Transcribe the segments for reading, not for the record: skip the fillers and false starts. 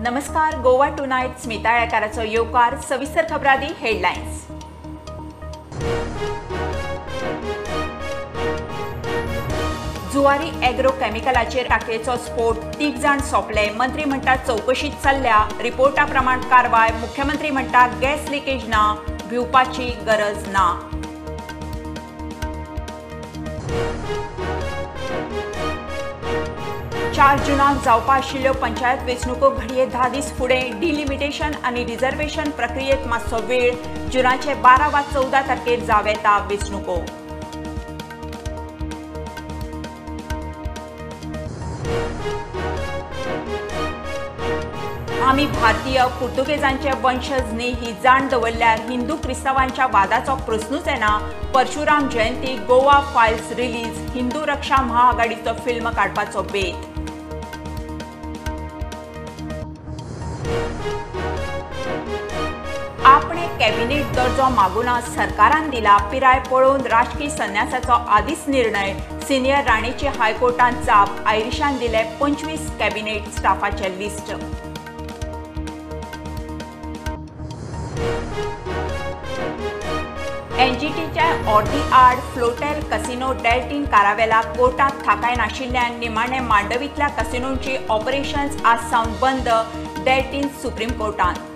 नमस्कार, गोवा टुनायट स्मिता आळेकाराचो येवकार. सविस्तर खबरादी हेडलायन्स. जुवारी एग्रो केमिकलाचेर टाकयेचो स्फोट, 3 जाण सोंपले. मंत्री म्हणटा चवकशी चल्ल्या, रिपोर्टा प्रमाण कारवाय. मुख्यमंत्री म्हणटा गॅस लिकेज ना, भिवपाची गरज ना. चार जुनाक जावपा आशिल्ल्यो पंचायत वेंचणुको घडये 10 दीस फुडें. डिलिमिटेशन आनी रिझर्वेशन प्रक्रियेत मातसो वेळ. जुनाचे 12 वा 14 तारखेर जावं येता वेंचणुको. आमी भारतीय, पुर्तुगेजांचे वंशज न्ही ही जाण दवरल्यार हिंदू क्रिस्तांवांच्या वादाचो प्रस्नूच येना. परशुराम जयंती, गोवा फायल्स रिलीज, हिंदू रक्षा महाआघाडीचो फिल्म काडपाचो बेत. आपणे कॅबिनेट दर्जो मागुना सरकारान दिला. पिराय पळोवन राजकी संन्यासाचो आदीच निर्णय. सिनियर राणेची हायकोर्टान जाप. आयरिशान दिले 25 कॅबिनेट स्टाफाचे लिस्ट. एनजीटीच्या ऑर्दी आड फ्लोटेल कसिनो डेल्टीन कारावेला कोर्टात थाकाय नाशिल्ल्यान निमाणे मांडवींतल्या कसिनोंची ऑपरेशन्स आज सावन बंद. डेल्टीन सुप्रीम कोर्टान.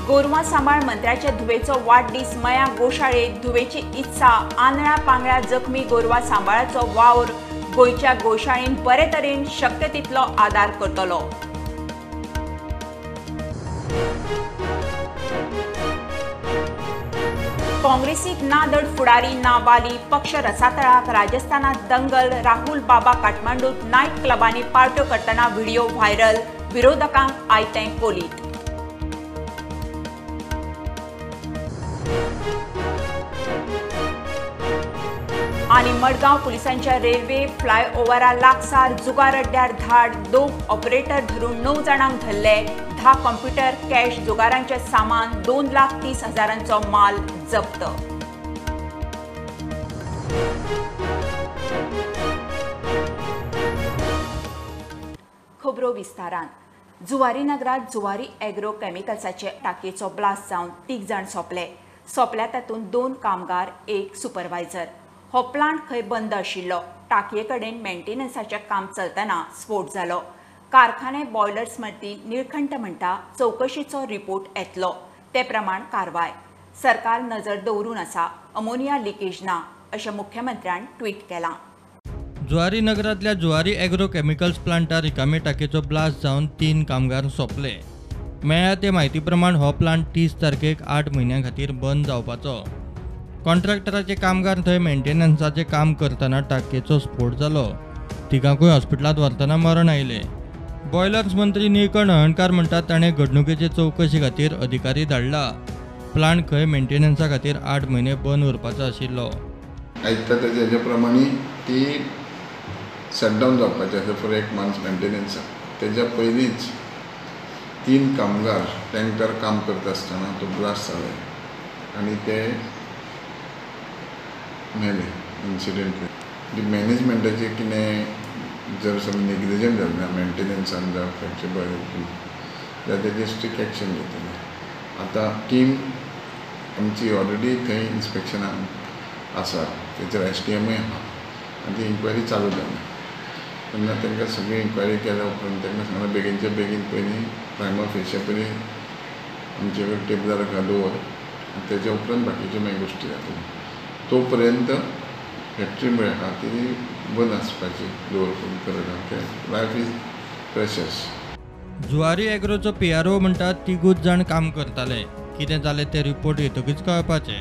गोरवां सांबाळ मंत्र्याचे धुवेचो वाडदीस मया गोशाळेत. धुवेची इत्सा, आंधळ्या पांगळ्या जखमी गोरवां सांबाळाचो वावर गोंयच्या गोशाळेन बरे तरेन शक्य तितलो आदार करतलो. काँग्रेसीक ना धड फुडारी ना वाली, पक्ष रसातळाक. राजस्थानात दंगल, राहुल बाबा काठमांडूत नायट क्लबांनी पार्ट्यो करतना व्हिडिओ व्हायरल. विरोधकांक आयतें कोलीत. आनी मडगांव पुलिसांच्या रेल्वे फ्लायओव्हरा लागसार जुगार अड्ड्यार धाड. 2 ऑपरेटर धरून 9 जाणांक धरले. 10 कॉम्प्युटर, कॅश, जुगारांचे सामान, 2,30,000 माल जप्त. खबरो विस्तारान. जुवारी नगरात जुवारी एग्रो केमिकल्साचे टाकयेचो ब्लास्ट जावन 3 जाण सोंपले. सोंपल्या तातूंत 2 कामगार, 1 सुपरवायझर. हो प्लांट खंय बंद आशिल्लो. टाकये कडेन मेंटेनन्साचें काम चलतना स्फोट जालो. कारखाने बॉयलर्स मदीं निळखंठ म्हणटा चवकशीचो रिपोर्ट येतलो, ते प्रमाण कारवाय. सरकार नजर दवरून आसा, अमोनिया लिकेज ना, अशें मुख्यमंत्र्यान ट्वीट केलां. जुवारी नगरांतल्या जुवारी एग्रो केमिकल्स प्लांटार रिकामे टाकयेचो ब्लास्ट जावन 3 कामगार सोंपले. मेळ्ळ्या ते म्हायती प्रमाण हो प्लांट 30 तारखेक 8 म्हयन्यां खातीर बंद जावपाचो. कॉन्ट्रॅक्टराचे कामगार थंय मेंटेनन्साचें काम करतना टाकयेचो स्फोट जालो. तिगांकूय हॉस्पिटलांत व्हरतना मरण आयलें. बॉयलर्स मंत्री निळकंठ हळर्णकार म्हणटात ताणें घडणुकेचे चवकशी खातीर अधिकारी धाडला. प्लांट खंय मेंटेनन्सा खातीर 8 म्हयने बंद उरपाचो आशिल्लो. आयकता तेज्या प्रमाणे ती शटडावन जावपाची आसा फॉर 1 मंथ मेंटेनन्साक. तेज्या पयलींच 3 कामगार टँकर काम करता आसतना तो ब्लास्ट जाले आनी ते मेले इन्सिडंट. मॅनेजमेंटाचे कितें जर समज नेग्लिजंट जालें ना मेंटेनन्सान जावं फॅक्टरी बॉयलर जाल्यार तेजेर स्ट्रिक्ट एक्शन घेतले. आतां टीम आमची ऑलरेडी थंय इन्स्पेक्शनाक आसा, तेचेर एसडीएमूय आहा आनी ती इन्क्वायरी चालू जाल्या. तेन्ना तांकां सगळी इन्क्वायरी केल्या उपरांत तांकां सांगलें बेगीनच्या बेगीन पयलीं प्रायमा फेशा पयलीं आमचे कडेन टेबलार दवर आनी तेच्या उपरांत बाकीच्यो मागीर गोश्टी जातल्यो. तो पर्यंत फॅक्टरी म्हळ्यार आहा ती बंद आसपाची दवरपून करता. Life is precious. Zuari एग्रोचो PRO म्हणटा 3 जाण काम करताले. कितें जालें ते रिपोर्ट येतकीच कळपाचें.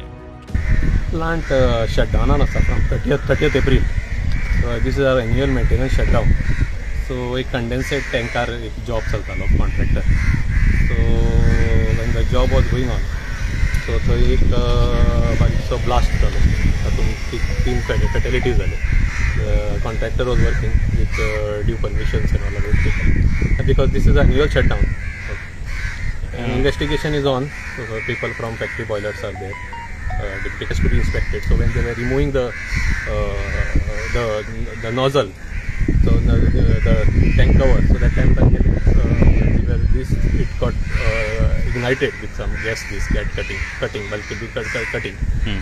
प्लांट शटडावनान आसा from 30th April. This is our annual maintenance shutdown. So एक कंडेन्सेट टँकार एक जॉब चलतालो contractor. So when the job was going on, so थंय एक बारीकसो ब्लास्ट जालो. तातूंत 3 फेटॅलिटीज जाल्यो. Contractor was working with due permissions and all of it because this is annual shutdown. Investigation is on. So people from factory boilers are there. Deputy has to be inspected. So when they were removing the nozzle, so the tank cover, so that time this it got ignited with some gas. This got cutting, bulky cutting.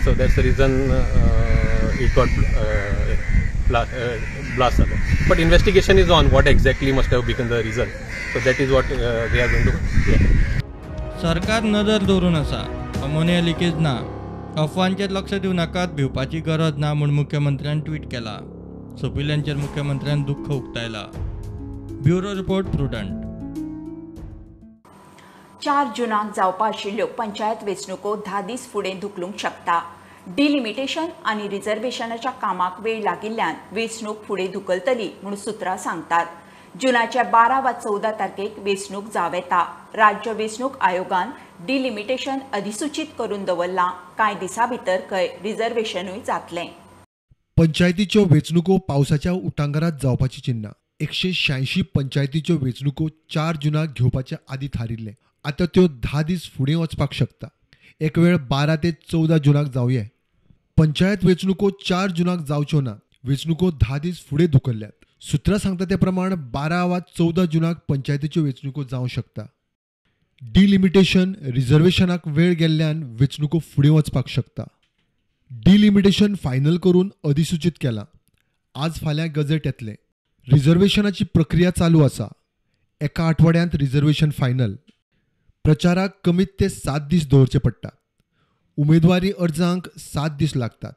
So that's the reason it got blast. But investigation is on what exactly must have become the reason. So that is what they are going to. Yeah. सरकार नदर दवरून आसा, ammonia leakage ना, अफवांचेर लक्ष दिवं नाकात, भिवपाची गरज ना म्हूण मुख्यमंत्र्यान ट्वीट केला. सोंपिल्ल्यांचेर मुख्यमंत्र्यान दुख्ख उक्तायला. Bureau report, Prudent. 4 जुनाक जावपा आशिल्ल्यो पंचायत वेंचणुको 10 दीस फुडें धुकलूंक शकता. डिलिमिटेशन आनी रिझर्वेशनाच्या कामाक वेळ लागिल्ल्यान वेंचणूक फुडें धुकलतली म्हूण सुत्रां सांगतात. जुनाच्या 12 वा 14 तारखेक वेंचणूक जावं येता. राज्य वेंचणूक आयोगान डिलिमिटेशन अधिसूचीत करून दवरलां. कांय दिसां भितर खंय रिझर्वेशनूय जातलें. पंचायतीच्यो वेंचणुको पावसाच्या उटांगारात जावपाची चिन्नां. 186 पंचायतीच्यो वेंचणुको 4 जुनाक घेवपाचे आदी थारिल्लें. आतां त्यो 10 दीस फुडें वचपाक शकता. एक वेळ 12 ते 14 जुनाक जावये. पंचायत वेंचणुको 4 जुनाक जावच्यो ना. वेंचणुको 10 दीस फुडें धुकल्ल्यात. सुत्रां सांगता ते प्रमाण 12 वा 14 जुनाक पंचायतीच्यो वेंचणुको जावं शकता. डिलिमिटेशन रिझर्वेशनाक वेळ गेल्ल्यान वेंचणुको फुडें वचपाक शकता. डिलिमिटेशन फायनल करून अधिसूचीत केलां. आज फाल्यां गजेट येतलें. रिझर्वेशनाची प्रक्रिया चालू आसा. एका आठवड्यांत रिझर्वेशन फायनल. प्रचाराक कमीत ते 7 दीस दवरचे पडटात. उमेदवारी अर्जांक 7 दीस लागतात.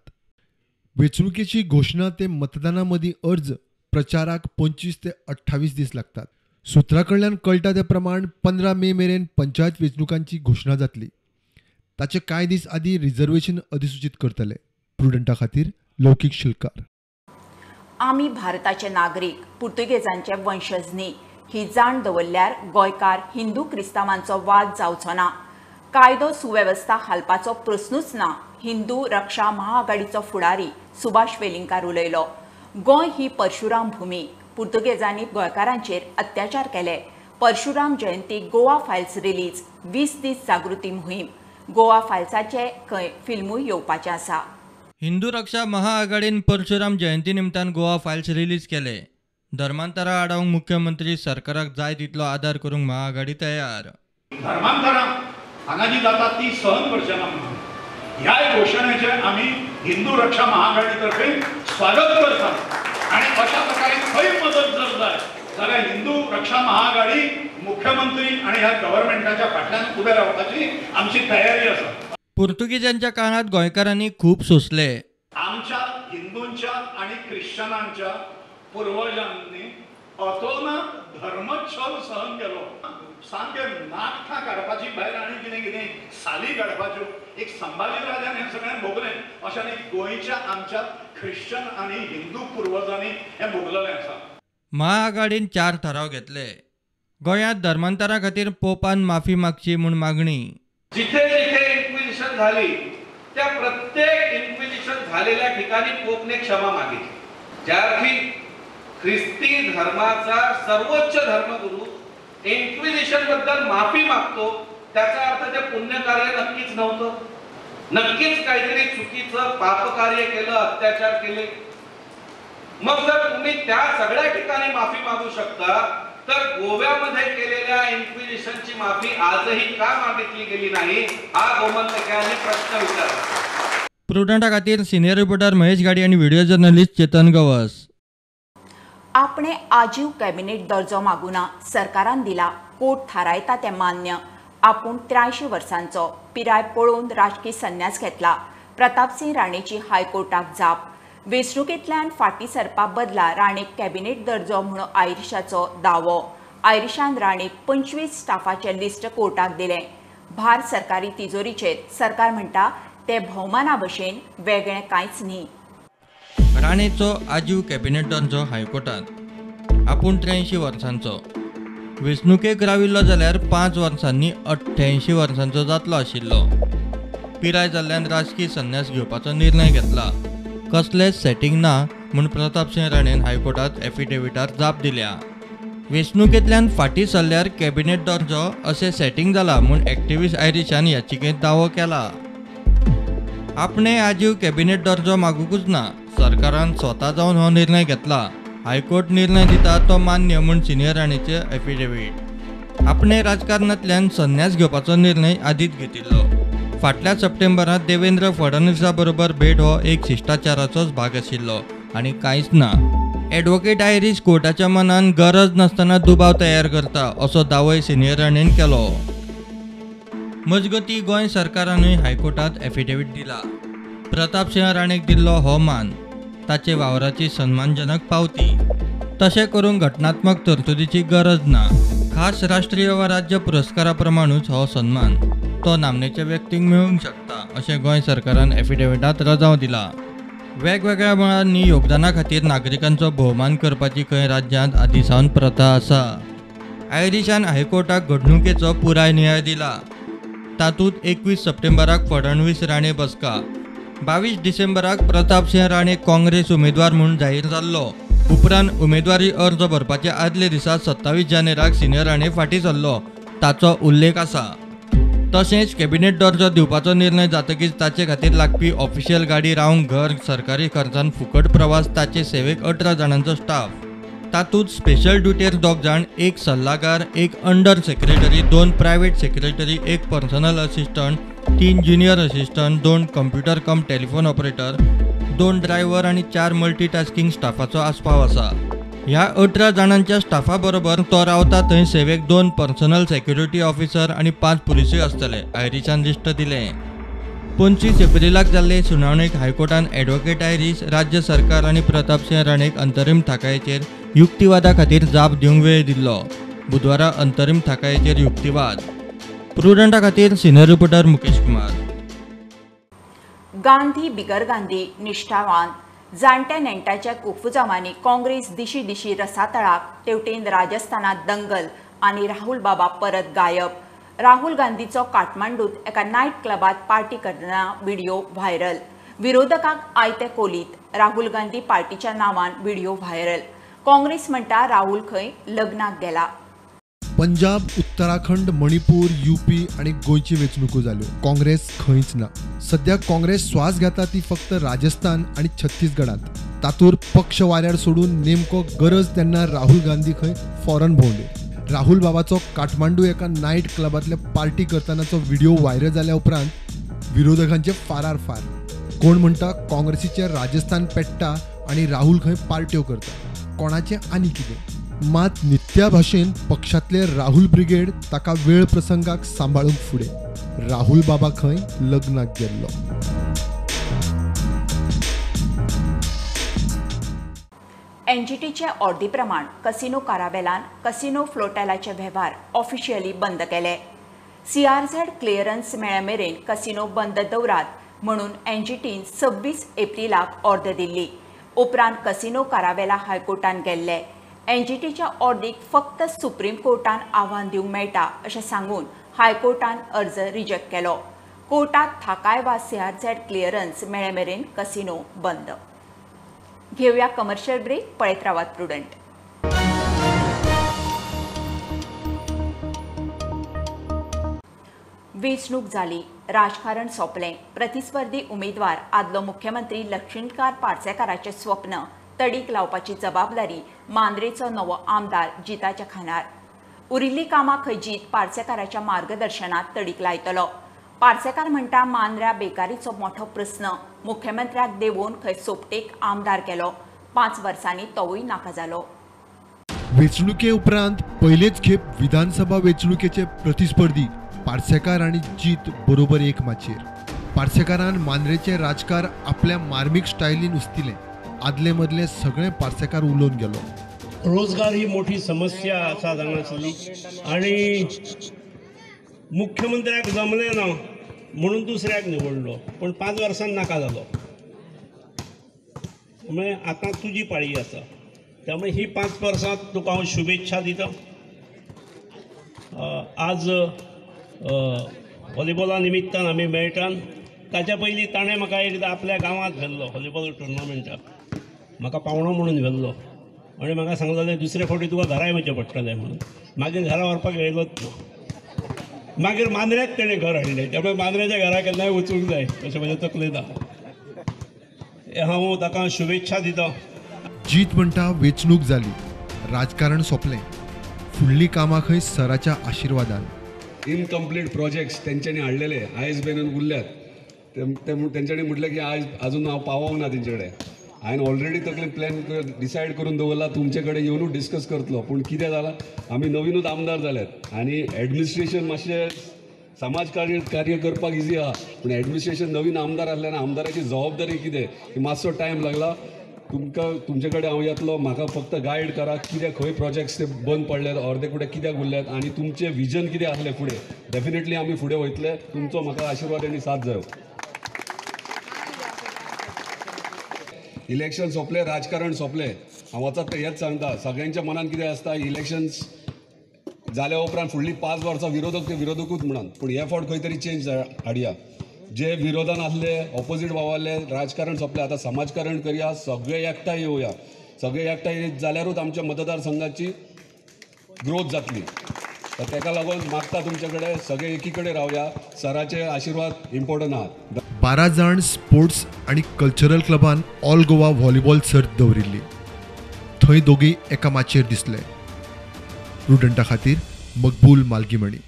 वेंचणुकेची घोशणा ते मतदाना मदीं अर्ज प्रचाराक 25 ते 28 दीस लागतात. सुत्रां कडल्यान कळटा ते प्रमाण 15 मे मेरेन पंचायत वेंचणुकांची घोशणा जातली. ताचे कांय दीस आदीं रिझर्वेशन अधिसूचीत करतले. प्रुडंटा खातीर लौकीक शिलकार. आमी भारताचे नागरीक, पुर्तुगेजांचे वंशज न्ही ही जाण दवरल्यार गोंयकार हिंदू क्रिस्तांवांचो वाद जावचो ना. कायदो सुवेवस्था हालपाचो प्रस्नूच ना. हिंदू रक्षा महाआघाडीचो फुडारी सुभाष वेलिंगकार उलयलो. गोंय ही परशुराम भूमी. पुर्तुगेजांनी गोंयकारांचेर अत्याचार केले. परशुराम जयंती गोवा फायल्स रिलीज, 20 दीस जागृती मोहीम. गोवा फायल्साचे खंय फिल्मूय येवपाचें आसा. हिंदू रक्षा महाआघाडीन परशुराम जयंती निमतान गोवा फायल्स रिलीज केले. धर्मांतरा आडावंक मुख्यमंत्री सरकाराक जाय तितलो आदार करूंक महाआघाडी तयार. धर्मांतरां हांगा जी जाता ती सहन करचे ना म्हणून ह्याय घोशणेचें आमी हिंदू रक्षा महाआघाडी तर्फे स्वागत करतात. आनी अशा प्रकारे खंय मदत जर जाय जाल्यार हिंदू रक्षा महाआघाडी मुख्यमंत्री आनी ह्या गव्हर्मेंटाच्या फाटल्यान उबे रावपाची आमची तयारी आसा. पुर्तुगेजांच्या काळात गोंयकारांनी खूब सोंसले. आमच्या हिंदूंच्या आनी ख्रिश्चनांच्या पूर्वजांनी अतोनात धर्मछल सहन केलो. सामके नाखटां काडपाची भायर आनी कितें कितें साली काडपाच्यो. एक संभाजी राजान हें सगळें भोगलें. अशें न्ही गोंयच्या आमच्या ख्रिश्चन आनी हिंदू पुर्वजांनी हें भोगलेलें आसा. महाआघाडीन 4 ठराव घेतले. गोंयांत धर्मांतरा खातीर पोपान माफी मागची म्हूण मागणी. जिथे जिथे इन्क्विजिशन झाली त्या प्रत्येक इन्क्विजिशन झालेल्या ठिकाणी पोपने क्षमा मागितली. ज्या अर्थी ख्रिस्ती धर्माचा सर्वोच्च धर्मगुरू इन्क्विजिशन बद्दल माफी मागतो त्याचा अर्थ ते पुण्यकार्य नक्कीच नव्हतं. नक्कीच काहीतरी चुकीचं पापकार्य केलं, अत्याचार केले. मग जर तुम्ही त्या सगळ्या ठिकाणी माफी मागू शकता तर गोव्यामध्ये केलेल्या इन्क्विजिशनची माफी आजही का मागितली गेली नाही हा गोमंतकांनी प्रश्न विचारला. प्रुडंटा खातीर सिनियर रिपोर्टर महेश गाडी आणि व्हिडिओ जर्नलिस्ट चेतन गवस. आपणे आजीव कॅबिनेट दर्जो मागुना, सरकारान दिला, कोर्ट थारायता तें मान्य. आपूण 83 वर्सांचो, पिराय पळोवन राजकी संन्यास घेतला. प्रतापसिंह राणेची हायकोर्टाक जाप. वेंचणुकेंतल्यान फाटीं सरपा बदला राणेक कॅबिनेट दर्जो म्हूण आयरिशाचो दावो. आयरिशान राणेक 25 स्टाफाचें लिस्ट कोर्टाक दिलें. भार सरकारी तिजोरीचेर. सरकार म्हणटा ते भोवमाना भशेन वेगळें कांयच न्ही. राणेचो आजीव कॅबिनेट दर्जो हायकोर्टात. आपूण 83 वर्सांचो, वेंचणुकेक राविल्लो जाल्यार 5 वर्सांनी 88 वर्सांचो जातलो आशिल्लो. पिराय जाल्ल्यान राजकी संन्यास घेवपाचो निर्णय घेतला. कसलेंच सेटींग ना म्हूण प्रतापसिंह राणेन हायकोर्टात एफिडेविटार जाप दिल्या. वेंचणुकेंतल्यान फाटीं सरल्यार कॅबिनेट दर्जो अशें सेटींग जाला म्हूण एक्टिविस्ट आयरिशान याचिकेंत दावो केला. आपणे आजीव कॅबिनेट दर्जो मागूंकूच ना, सरकारान स्वता जावन हो निर्णय घेतला, हायकोर्ट निर्णय दिता तो मान्य म्हूण सिनियर राणेचे एफिडेवीट। आपणे राजकारणांतल्यान संन्यास घेवपाचो निर्णय आदींच घेतिल्लो। फाटल्या सप्टेंबरांत देवेंद्र फडणवीसा बरोबर भेट हो एक शिश्टाचाराचोच भाग आशिल्लो आनी कांयच ना। एडवोकेट आयरीश कोर्टाच्या मनान गरज नासतना दुबाव तयार करता असो दावोय सिनियर राणेन केलो। मजगतीं गोंय सरकारानूय हायकोर्टांत एफिडेवीट दिला। प्रताप सिंह राणेक दिल्लो हो मान, ताचे वावराची सन्मानजनक पावती। तशें करूंक घटनात्मक तरतुदीची गरज ना। खास राष्ट्रीय वा राज्य पुरस्कारा प्रमाणूच हो सन्मान तो नामनेच्या व्यक्तींक मेळूंक शकता अशें गोंय सरकारान एफिडेविटांत रजांव दिला। वेगवेगळ्या मळांनी योगदाना खातीर नागरिकांचो भोवमान करपाची खंय राज्यांत आदीं सावन प्रथा आसा। आयरिशान हायकोर्टाक घडणुकेचो पुराय नियाळ दिला। तातूंत 21 सप्टेंबराक फडणवीस राणे बसका, 22 डिसेंबराक प्रताप सिंह राणे काँग्रेस उमेदवार म्हूण जाहीर जाल्लो। उपरांत उमेदवारी अर्ज भरपाच्या आदल्या दिसा 27 जानेराक सिनियर राणे फाटीं सरलो ताचो उल्लेख आसा। तशेंच कॅबिनेट दर्जो दिवपाचो निर्णय जातकीच ताचे खातीर लागपी ऑफिशियल गाडी, रावंक घर, सरकारी खर्चान फुकट प्रवास, ताचे सेवेक 18 जाणांचो स्टाफ, तातूंत स्पेशल ड्युटेर 2 जाण, 1 सल्लागार, 1 under secretary, 2 private secretary, 1 personal assistant, 3 junior assistant, 2 computer cum telephone operator, 2 driver आनी 4 मल्टीटास्किंग स्टाफाचो आस्पाव आसा। ह्या 18 जाणांच्या स्टाफा बरोबर तो रावता थंय सेवेक 2 पर्सनल सेक्युरिटी ऑफिसर आनी 5 पुलिसूय आसतले, आयरिशान लिस्ट दिलें। 25 एप्रिलाक जाल्ले सुनावणेक हायकोर्टान एडवोकेट आयरीश, राज्य सरकार आनी प्रताप सिंह राणेक अंतरीम थाकायेचेर युक्तिवादा खातीर जाप दिवंक वेळ दिल्लो। बुधवारा अंतरीम थाकायेचेर युक्तिवाद। प्रुडंटा खातीर सिनियर रिपोर्टर मुकेश कुमार। गांधी बिगर गांधी निष्ठावान जाणट्या नेण्ट्याच्या कुफुजावांनी काँग्रेस दिशी दिशी रसातळाक, तेवटेन राजस्थानात दंगल आनी राहुल बाबा परत गायब। राहुल गांधीचो काठमांडूत एका नायट क्लबात पार्टी करतना व्हिडिओ व्हायरल। विरोधकांक आयते कोलीत राहुल गांधी पार्टीच्या नांवान व्हिडिओ व्हायरल। काँग्रेस म्हणटा राहुल खंय लग्नाक गेला। पंजाब, उत्तराखंड, मणिपूर, यूपी आणि गोंयची वेंचणुको जाल्यो, काँग्रेस खंयच ना। सध्या काँग्रेस श्वास घेता ती फक्त राजस्थान आणि छत्तीसगडात। तातूर पक्ष वाऱ्यार सोडून नेमको गरज तेन्ना राहुल गांधी खंय फॉरन भोंवले। राहुल बाबाचो काठमांडू एका नायट क्लबांतले पार्टी करतानाचो व्हिडिओ व्हायरल जाल्या उपरांत विरोधकांचे फारार फार। कोण म्हणटा काँग्रेसीचे राजस्थान पेट्टा आणि राहुल खंय पार्ट्यो करता, कोणाचें आनी कितें। मात नित्या भाशेन पक्षांतले राहुल ब्रिगेड ताका वेळ प्रसंगाक सांबाळूंक फुडें। राहुल बाबा खंय लग्नाक गेल्लो। एनजीटीचे ऑर्दी प्रमाण कसिनो काराबेलान कसिनो फ्लोटेलाचे वेव्हार ऑफिशियली बंद केले। सीआरझेड क्लियरन्स मेळ्ळे मेरेन कसिनो बंद दवरात म्हणून एनजीटीन 26 एप्रिलाक ऑर्द दिल्ली। उपरांत कसिनो काराबेला हायकोर्टान गेल्ले। एनजीटीच्या ऑर्दीक फक्त सुप्रीम कोर्टान आव्हान दिवंक मेळटा अशें सांगून हायकोर्टान अर्ज रिजेक्ट केलो। कोर्टात थाकाय वा सीआरझेड क्लियरन्स मेळ्ळे मेरेन कसिनो बंद। घेऊया कमर्शियल ब्रेक, पळयत रावात प्रुडंट। वेंचणूक जाली, राजकारण सोंपलें। प्रतिस्पर्धी उमेदवार आदलो मुख्यमंत्री लक्ष्मीकांत पार्सेकाराचें स्वप्न तडीक लावपाची जबाबदारी मांद्रेचो नवो आमदार जिताच्या खानार। उरिल्ली कामां खंय जीत पार्सेकाराच्या मार्गदर्शनात तडीक लायतलो। पार्सेकार म्हणटा मांद्र्या बेकारीचो मोठो प्रस्न मुख्यमंत्र्याक देवोवन खंय सोपटेक आमदार केलो, 5 वर्सांनी तोवूय नाका जालो। वेंचणुके उपरांत पयलेच खेप विधानसभा वेंचणुकेचे प्रतिस्पर्धी पार्सेकार आनी जीत बरोबर एक माचयेर। पार्सेकारान मांद्रेचें राजकार आपल्या मार्मीक स्टायलीन उस्तिलें। आदले मदले सगळे पार्सेकार उलोवन गेलो। रोजगार ही मोठी समस्या आसा जाणासली आनी मुख्यमंत्र्याक जमलें ना म्हणून दुसऱ्याक निवडलो, पण 5 वर्सां नाका जालो। त्यामुळे आतां तुजी पाळी आसा, त्यामुळे ही 5 वर्सां तुका हांव शुभेच्छा दिता। आज व्हॉलीबॉला निमित्तान आमी मेळटान, ताच्या पयलीं ताणें म्हाका एकदां आपल्या गांवांत व्हेल्लो व्हॉलीबॉल टुर्नामेंटाक, म्हाका पावणो म्हणून व्हेल्लो आनी म्हाका सांगलें दुसरे फावटी तुका घराय वचचें पडटलें म्हणून। मागीर घरा व्हरपाक येयलोच ना। मागीर मांद्र्याक तेणें घर हाडलें, त्यामुळे मांद्र्याच्या घरा केन्नाय वचूंक जाय अशें म्हज्या तकलेंत आसा. हांव ताका शुभेच्छा दिता. जीत म्हणटा वेंचणूक जाली, राजकारण सोंपलें, फुडलीं कामां खंय सराच्या आशिर्वादान. इनकम्प्लीट प्रोजेक्ट्स तेंच्यांनी हाडलेले आयज मेरेन उरल्यात. तेंच्यांनी म्हटलें की आयज अजून हांव पावोंक ना तेंचे कडेन. हांवें ऑलरेडी तकले प्लॅन डिसायड करून दवरला तुमचे कडेन येवनूच डिस्कस करतलो. पूण कितें जालां, आमी नवीनूच आमदार जाल्यात आनी एडमिनिस्ट्रेशन मातशें समाज कार्य करपाक इजी आहा, पूण एडमिनिस्ट्रेशन नवीन आमदार आसल्यान आमदाराची जबाबदारी कितें की मातसो टायम लागला. तुमकां तुमचे कडेन हांव येतलो, म्हाका फक्त गायड करा कितें खंय प्रोजेक्ट्स ते बंद पडल्यात, अर्दे कुठे कित्याक उरल्यात आनी तुमचें विजन कितें आसलें फुडें. डेफिनेटली आमी फुडें वयतले, तुमचो म्हाका आशिर्वाद आनी साथ जायो. इलेक्शन सोंपलें, राजकारण सोंपलें. हांव वचत तें हेंच सांगता, सगळ्यांच्या मनान कितें आसता, इलेक्शन्स जाल्या उपरांत फुडलीं 5 वर्सां विरोधक ते विरोधकूच म्हणून, पूण हे फावट खंय तरी चेंज हाडया. जे विरोधान आसले, ऑपोजीट वावरले, राजकारण सोंपलें, आतां समाजकारण करया, सगळे एकठांय येवया. सगळे एकठांय येत जाल्यारूच आमच्या मतदारसंघाची ग्रोथ जातली. तर ताका लागून मागता तुमचे कडेन सगळे एकी कडेन रावया, सराचे आशिर्वाद इम्पॉर्टंट आहा. 12 जाण स्पोर्ट्स आनी कल्चरल क्लबान ऑल गोवा व्हॉलीबॉल सर्त दवरिल्ली. थंय दोगी एका माचयेर दिसले. रुडंटा खातीर मकबूल मालगीमणी.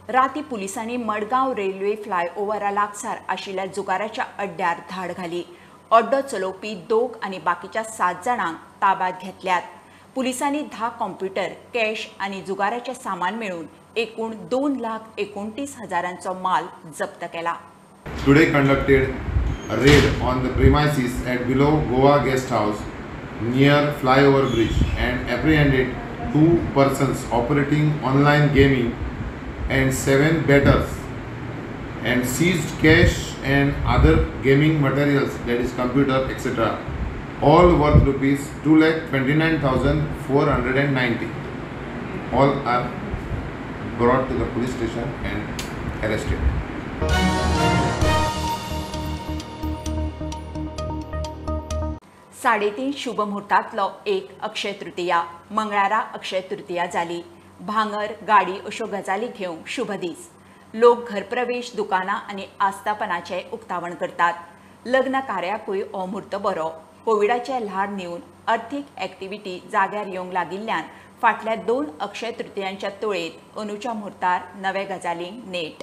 राती पुलिसांनी मडगांव रेल्वे फ्लायओव्हरा लागसार आशिल्ल्या जुगाराच्या अड्ड्यार धाड घाली. अड्डो चलोवपी 2 आनी बाकीच्या 7 जाणांक ताब्यांत घेतल्यात. पुलिसांनी 10 कॉम्प्युटर, कॅश आनी जुगाराचें सामान मेळून एकूण 2,29,000 माल जप्त केला. Today conducted a raid on the premises at below Goa Guest House near flyover bridge and apprehended 2 persons operating online gaming and 7 bettors and seized cash and other gaming materials, that is computer etc., all worth rupees 2,29,490. All are brought to the police station and arrested. 3:30 शुभ मुहूर्तांतलो एक अक्षय तृतीया. मंगळारा अक्षय तृतीया जाली. भांगर, गाडी अश्यो गजाली घेवंक शुभ दीस. लोक घरप्रवेश, दुकानां आनी आस्थापनाचें उक्तावण करतात. लग्न कार्याकूय हो म्हूर्त बरो. कोविडाचें ल्हार नेवन अर्थीक एक्टिविटी जाग्यार येवंक लागिल्ल्यान फाटल्या 2 अक्षय तृतीयांच्या तुळेंत अंदूच्या म्हूर्तार नवे गजालींक नेट.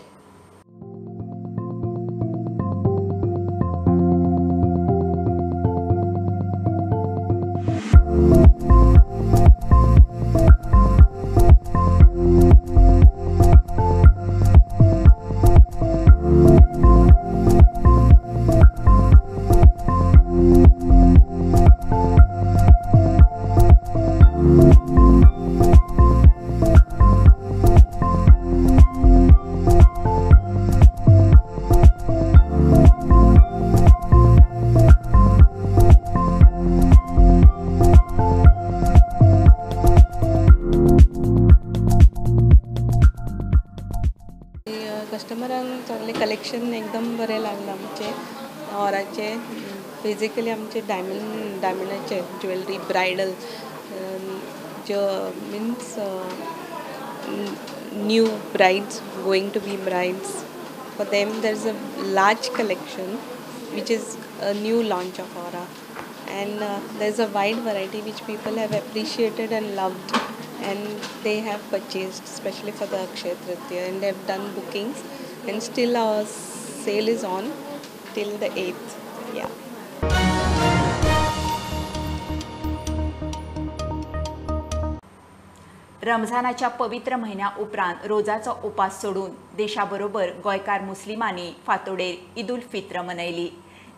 कस्टमरांक सगळें कलेक्शन एकदम बरें लागलां आमचें ऑराचें, बेजिकली आमचें डायमंडाचें ज्वेलरी, ब्रायडल ज्यो means new brides going to be brides, for them there is a large collection which is a new launch of Aura, and there is a wide variety which people have appreciated and loved, and they have purchased especially for the Akshaya Tritiya, and they have done bookings, and still our sale is on till the 8th. Yeah. रमजानाच्या पवित्र म्हयन्या उपरांत रोजाचो उपास सोडून देशाबरोबर गोंयकार मुस्लिमांनी फांतोडेर ईद उल फित्र मनयली.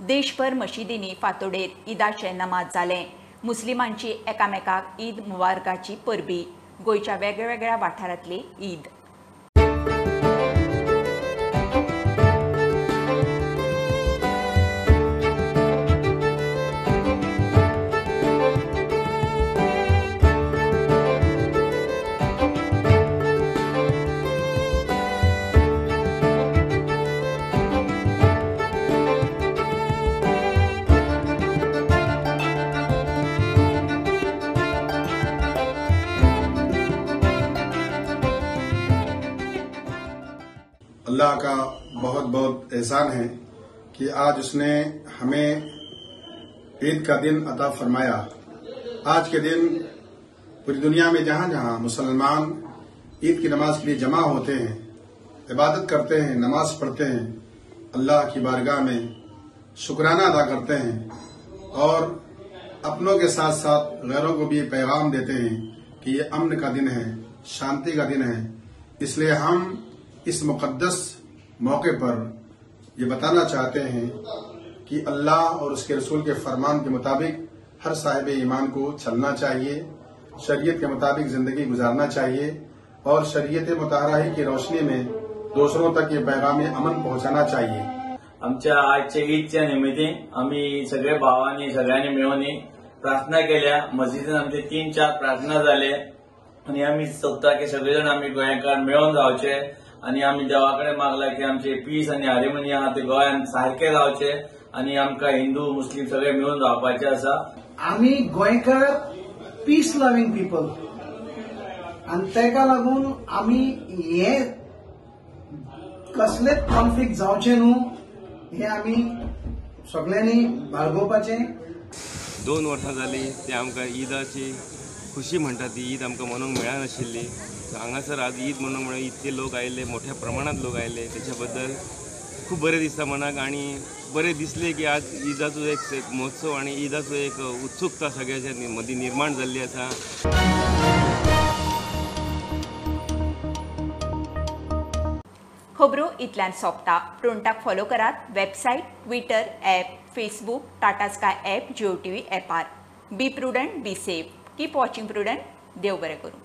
देशभर मशिदींनी फांतोडेर ईदाचें नमाज जालें. मुस्लिमांची एकामेकाक ईद मुबारकाची परबी. गोंयच्या वेगळ्यावेगळ्या वाठारांतली ईद. बहुत एहसान है कि आज उसने हमें ईद का दिन अता फरमाया। आज के दिन पूरी दुनिया में जहां जहां मुसलमान ईद की नमाज के लिए जमा होते हैं, इबादत करते हैं, नमाज पढ़ते हैं, अल्लाह की बारगाह में शुक्राना अदा करते हैं और अपनों के साथ साथ गैरों को भी पैगाम देते हैं कि ये अमन का दिन है, शांति का दिन है। इसलिए हम इस मुकद्दस मौके पर ये बताना चाहते हैं कि अल्लाह और उसके रसूल के फरमान के मुताबिक हर साहिब ईमान को चलना चाहिए, शरीयत के मुताबिक जिंदगी गुजारना चाहिए और शरीयत मुताहरा ही की रोशनी में दूसरों तक ये पैगाम अमन पहुंचाना चाहिए। आमच्या आजच्या ईदच्या निमित्तान आमी सगळे भावांनी सगळ्यांनी मेळून प्रार्थना केल्या। मस्जिदीन आमचे 3-4 प्रार्थना जाले आनी आमी सोदता की सगळे जाण आमी गोंयकार मेळून रावचे आनी आमी देवा कडेन मागला की आमचे पीस आनी हार्मोनी आहा ते गोंयांत सारके रावचे आनी आमकां हिंदू मुस्लीम सगळे मेळून रावपाचे आसा। आमी गोंयकार पीस लव्हिंग पीपल आनी तेका लागून आमी हे कसलेच कॉन्फ्लिक्ट जावचे न्हू हे आमी सगळ्यांनी बाळगोवपाचें। 2 वर्सां जाली ते आमकां ईदाची खुशी म्हणटा ती ईद आमकां मनोवंक मेळनाशिल्ली। हांगासर आज ईद मनोवंक मेळ्ळी, इतके लोक आयले, मोठ्या प्रमाणात लोक आयले, त्याच्या बद्दल खूब बरें दिसता मनाक आनी बरें दिसलें की आज ईदाचो एक महोत्सव आनी ईदाचो एक उत्सुकता सगळ्यांच्या मदीं निर्माण जाल्ली आसा। खबरो इतल्यान सोंपता। प्रुडंटाक फॉलो करात website, Twitter, app, Facebook, Tata Sky app, Jio TV ऍपार। Be prudent, be safe, keep watching Prudent. देव बरें करूं।